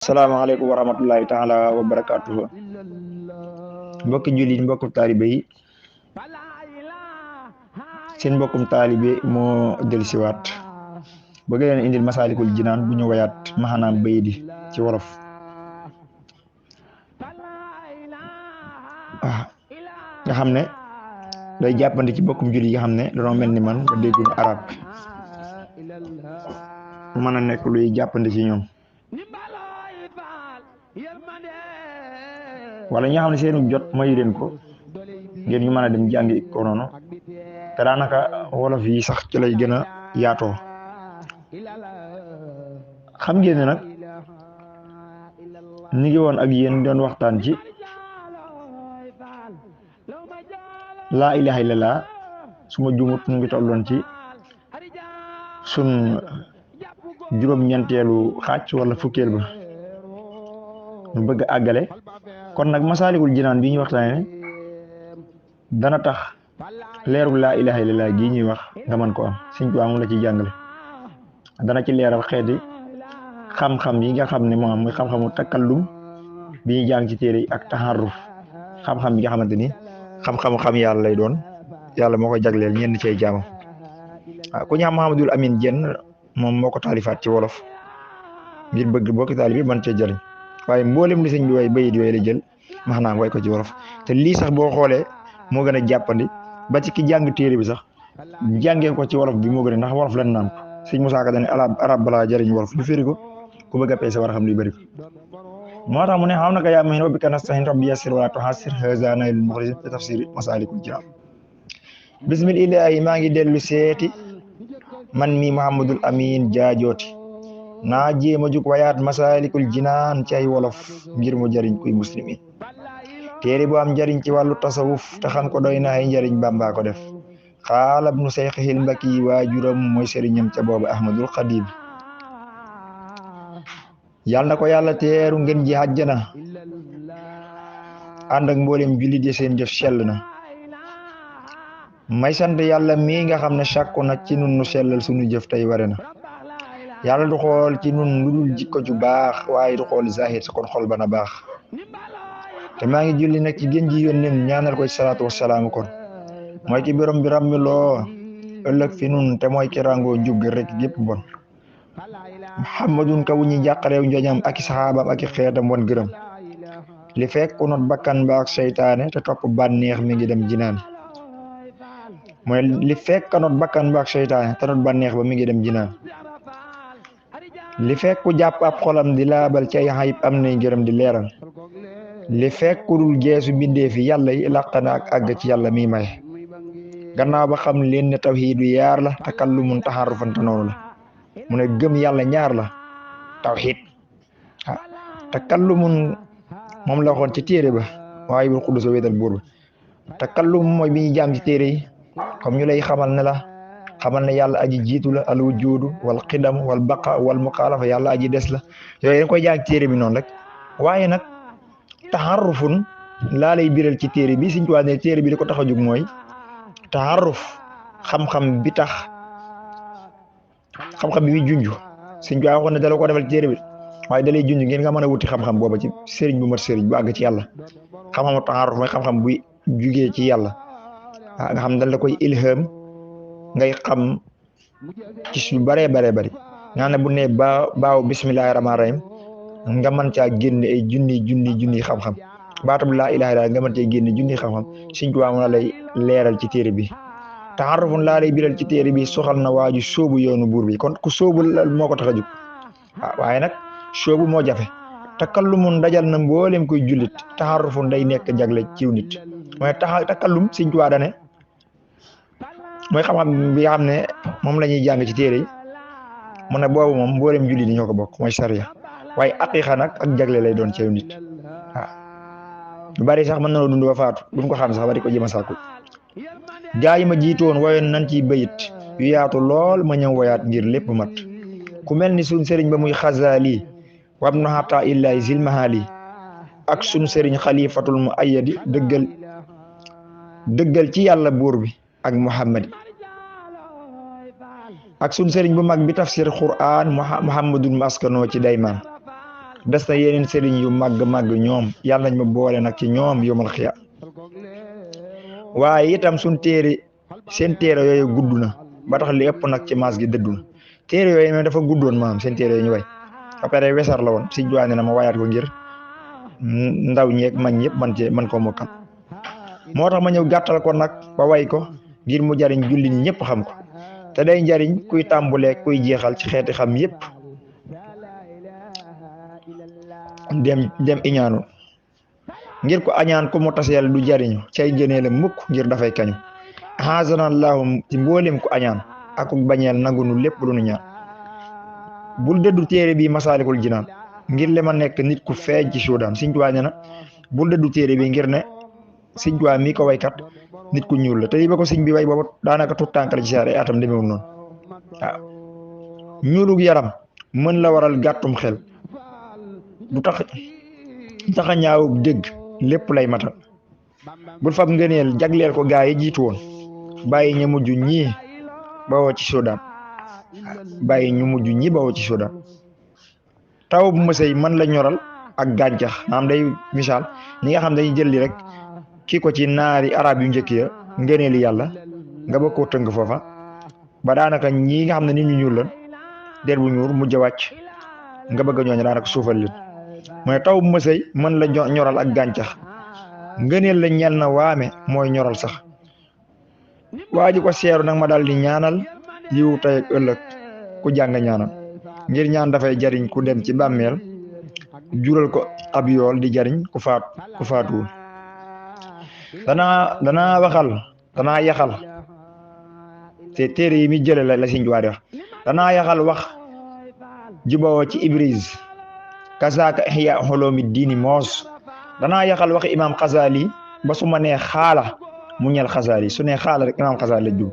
Assalamualaikum warahmatullahi taala wabarakatuh. Mbokki jullit mbokku taalibe yi seen mbokkum taalibe moo dellusiwaat bëgg leen indil Masaalikul Jinaan bu ñu wayaat maanaam bayit yi ci wolof. nga xam ne day jàppandi ci mbokkum jullit yi nga xam ne dañoo mel ni man ba dégguñu arab mën a nekk luy jàppandi ci ñoom, wala ñi nga xam ne seenu jot mayu leen ko ngeen ñu mën a dem jàngi ko noonu te daanaka wolof yi sax ci lay gën a yaatoo. xam ngeen ne nag ñu ngi woon ak yéen doon waxtaan ci laa ilaha illallah suma jumut ñu ngi tolloon ci sun juróom-ñeenteelu xaaj wala fukkeel ba ñu bëgg a àggale kon nag Masaalikul Jinaan bi ñuy waxtaane dana tax leerul laa ilaha illallah gi ñuy wax nga mën ko am. Sëñ Tuubaa moom la ci jàngale, dana ci leeral xeeti xam-xam yi nga xam ne moom muy xam-xamu takallum bi ñuy jàng ci téere yi ak taharruf xam-xam bi nga xamante ni xam-xamu xam yàlla lay doon, yàlla moo koy jagleel ñenn cay jaamam. ku ñu xam Mouhamadul Amin Jenn moom moo ko taalifaat ci wolof ngir bëgg bokki taali bi mën cee jëriñ, waaye mboolem li sëñ bi way bayit yooyu la jël maanaam way ko ci wolof. te lii sax boo xoolee moo gën a jàppandi ba ci ki jàng téere bi sax jàngee ko ci wolof bi moo gën a, ndax wolof lan naan ko. sëñ Musaa Ka dane arab balaa jëriñ wolof lu firi ko ku bëgg a peese war a xam luy bëri ko. moo tax mu ne xam na ko yaa mahin wa bika nastahin rabbi yassir wala tuhassir haza naylul mukhlisin fi tafsir Masaalikul Jinaan. bismillahi maa ngi dellu seeti man mi Mouhamadul Amin jaajooti naa jéem a jug wayaat Masaalikul Jinaan ci ay wolof ngir mu jëriñ kuy muslimi. téere bu am njëriñ ci wàllu tasawuf te xam ko doy na ay njëriñ Bàmba ko def. xaalab nu Seyxil Mbakki waajuram mooy sëriñam ca boobu Ahmadul Xadim. yàlla na ko yàlla teeru ngeen ji àjjana ànd ak mboolem jullit yi seen jëf sell na. may sant yàlla mii nga xam ne sàkku na ci nun nu sellal sunu jëf tey ware na. yàlla du xool ci nun lu dul jikko ju baax waaye du xool zahir sa kon xol bana baax. te maa ngi julli nag ci gën ji yónneen ñaanal ko ci salaatu wasalaamu kon mooy ki borom bi rammi loo ëllëg fi nun te mooy ki rangoo njub rek gépp bon. muhammadun ka wu ñi jàqareew njoñam ak i saxaabam ak i xeetam won gërëm. li fekk ku not bakkan ba ak seytaane te topp bànneex mi ngi dem jinaan. mooy li fekk not bakkan ba ak seytaane te not bànneex ba mi ngi dem jinaan. li fekk ku jàpp ab xolam di laabal ci ay xayib am nay gërëm di leeral. li fekk ku dul geesu bindee fi yàlla yi làq na ak àgg ci yàlla mi may. gannaaw ba xam leen ne tawhiidu yaar la takallumun taharrufan noonu la. mu ne gëm yàlla ñaar la tawhiid takallumun moom la waxoon ci téere ba waaye bul xuddus ba wéetal buur ba. takallum mooy bi ñuy jàng ci téere yi comme ñu lay xamal ne la xamal ne yàlla aji jiitu la al wujudu wal qidam wal baqa wal muxaalafa yàlla aji des la yooyu dañ koy jàng ci téere bi noonu rek. waaye nag taharrufun laa lay biral ci téere bi Sëñ Tuubaa ne téere bi di ko tax a jóg mooy taharruf xam-xam bi tax xam-xam bi muy junj Sëñ Tuubaa waxoon ne dala ko defal ci téere bi waaye dalay junj ngeen nga mën a wuti xam-xam booba ci sëriñ bu mat sëriñ bu àgg ci yàlla. xam-xamu taharruf mooy xam-xam buy jugee ci yàlla nga xam dal la koy ilham ngay xam ci lu baree bari nga ne bu ne baaw bismillahi rahmaani rahim nga mën caa génne ay junni xam-xam baatab laa ilaha illallah nga mën cee génne junni xam-xam. Sëñ Tuubaa mën a lay leeral ci téere bi. taxarufun laa lay biral ci téere bi soxal na waaju sóobu yoonu buur bi kon ku sóobu moo ko tax a jóg waaye nag sóobu moo jafe. takallumun dajal na mboolem koy jullit taxarufun day nekk jagle ciw nit mooy takallum Sëñ Tuubaa dane mooy xam-xam bi nga xam ne moom la ñuy jàng ci téere yi mu ne boobu moom mboolem jullit yi ñoo ko bokk mooy sariya. waaye aqiqa nag ak jagle lay doon ciw nit lu bari sax mën na dund ba faatu duñ ko xam sax ba di ko jëm a sàkku. gaa yi ma jiitoon wayoon nañ ci bayit yu yaatu lool ma ñëw wayaat ngir lépp mat. ku mel ni suñ sëriñ ba muy Xazaali wabnu Hatta illahi zilmahali ak suñ sëriñ xalifatul mu ayyadi dëggal ci yàlla buur bi ak Muhammad ak suñ sëriñ bu mag bi tafsir Qur'an Muhammadul maskanoo ci daymaan des na yeneen sëriñ yu màgg ñoom yàlla nañ ma boole nag ci ñoom yomal xiya waaye itam suñ téere seen téere yooyu gudd na ba tax li ëpp nag ci maas gi dëddu na téere yooyu mais dafa guddoon maam seen téere yooyu ñu way ba pare wesar la woon si juwaane na ma wayaat ko ngir ndaw ñeeg mag ñëpp man koo mokkal moo tax ma ñëw gàttal ko nag ba way ko ngir mu jariñ julli ñi ñëpp xam ko te day njariñ kuy tàmbulee kuy jeexal ci xeeti xam yëpp dem iñaanu ngir ko añaan ko mu taseel du jariñu cay gënee la mukk ngir dafay kañu xaasanallahu ci mboolem ko añaan ak bañeel nangunu lépp lu nu ñaan bul dëddu téere bi Masaalikul Jinaan ngir le ma nekk nit ku feeñ ci suudaan Sëñ Tuubaa nee na bul dëddu téere bi ngir ne Sëñ Tuubaa mi ko waykat nit ku ñuul la te ba ko sëñ bi way boobu daanaka tout tànk la ci saare atam demeewul noonu waaw ñuulug yaram mën la waral gàttum xel du taxa ñaawug dégg lépp lay matal bul fab ngëneel jagleel ko gaa yi jiitu woon bàyyi ñu mujj ñii bawoo ci Suudaan taw bu mësey man la ñoral ak gàncax maanaam day misaal ñi nga xam dañuy jël li rek kii ko ci naari arab yu njëkk ya ngëneeli yàlla nga bëgg koo tënk foofa ba daanaka ñi nga xam ne nit ñu ñuul lan der bu ñuul mujj a wàcc nga bëgg a ñooñu daanaka suufal leen mooy taw bu mësey man la ñoral ak gàncax ngëneel la ñel na waame mooy ñoral sax waa ji ko seeru nag ma daal di ñaanal yiw tey ak ëllëg ku jàng ñaanal ngir ñaan dafay jariñ ku dem ci bàmmeel jural ko ab yool di jariñ ku faatuwul danaa yaxal te téere yi mi jële la Sëñ Tuubaa di wax danaa yaxal wax jubawoo ci Ibris kasaaka ihya xoloomi diini moos danaa yaxal wax imaam Xasaali ba su ma nee xaala mu ñel Xasaali su nee xaala rek imaam Xasaali la jub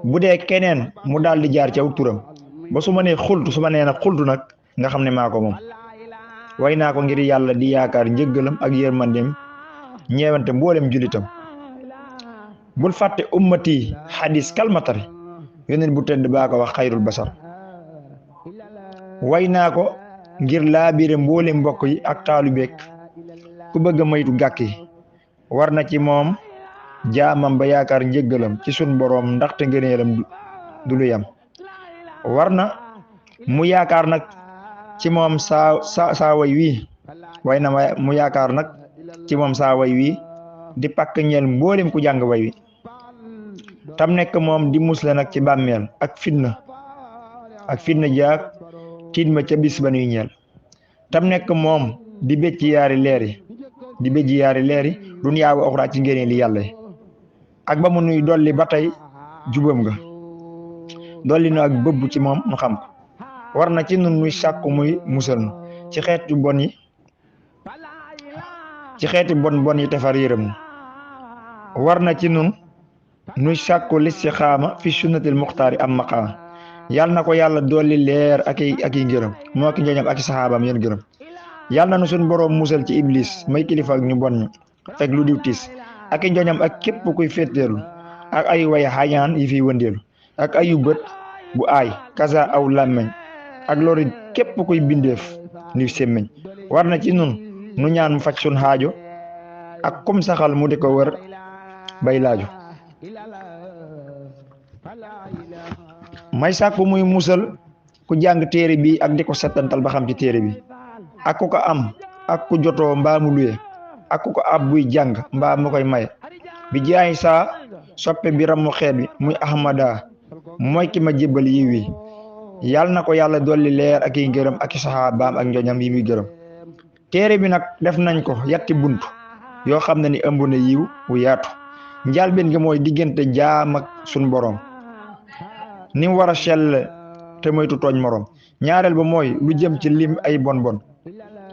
bu dee keneen mu daal di jaar ci aw turam ba su ma nee xultu su ma nee nag xultu nag nga xam ne maa ko moom way naa ko ngir yàlla di yaakaar njëggalam ak yërmandeem ñeewante mboolem julitam bul fàtte ummati xadis kalmatari yoneen bu tedd baa ko wax xayrul basar way naa ko ngir laabire mboolem mbokk yi ak taalubeek ku bëgg a maytu gàkk yi war na ci moom jaamam ba yaakaar njëggalam ci sun boroom ndaxte ngëneelam du lu yam war na mu yaakaar nag ci moom saa way wi way na mu yaakaar nag ci moom saa way wi di pakk ñeel mboolem ku jàng way wi tam nekk moom di musle nag ci bàmmeel ak fitna jaag tiit ma ca bis ba nuy ñeel tam nekk moom di bécci yaari leeri dunyaa wa uxraa ci ngénee li yàlla ak ba mu nuy dolli ba tey jubam nga dolli nu ak bëbb ci moom nu xam ko war na ci nun nuy sàkku muy musal nu ci xeeti bon yi te far yërëm nu war na ci nun nuy sàkku listixaama fi sunnatil muxtaari am maqaama yàlla na ko yàlla dolli leer ak i ngërëm moo ki njooñam ak i saxaabaam yéen gërëm yàlla na nu suñ boroom musal ci iblis may kilifa ak ñu bon ñu fekk lu diw tiis ak i njooñam ak képp kuy féeteerlu ak ay way xañaan yi fiy wëndeelu ak ayu bët bu aay kasa aw làmmeñ ak loolu képp kuy bindeef ni semmeñ war na ci nun nu ñaan mu faj sun xaajo ak kum saxal mu di ko wër bay laaju may sàkku muy musal ku jàng téere bi ak di ko settantal ba xam ci téere bi ak ku ko am ak ku jotoo mbaa mu luye ak ku ko ab buy jàng mbaa mu koy maye bi jaay saa soppe bi ramu xeet bi muy ahmada mooy ki ma jébbal yi wi yàlla na ko yàlla dolli leer ak i ngërëm ak i saxaabaam ak njoñam yi muy gërëm téere bi nag def nañ ko yatti bunt yoo xam ne ni ëmb na yiw wu yaatu njaalbeen gi mooy diggante jaam ak sun boroom ni mu war a sell te moytu tooñ moroom ñaareel ba mooy lu jëm ci lim ay bon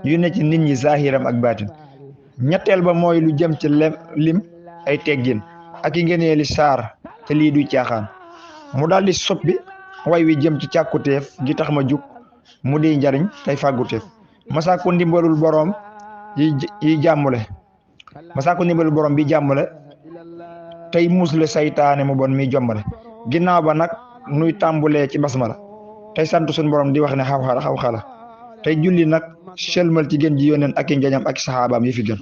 yu ne ci nit ñi zahiram ak baatin ñetteel ba mooy lu jëm ci lim ay teggin ak i ngeneeli saar te lii du caaxaan mu daldi soppi way wi jëm ci càkkuteef gi tax ma jug mu di njariñ tey fàgguteef masaaku ndimbalul boroom yi jàmmule bi jàmmule tey musle saytaane mu bon mi jommale ginnaaw ba nag nuy tàmbulee ci basmala tey sant suñu borom di wax ne xaw xala tey julli nag selmal ci gën ji yónneen ak i njañam ak saxaabaam yi fi gën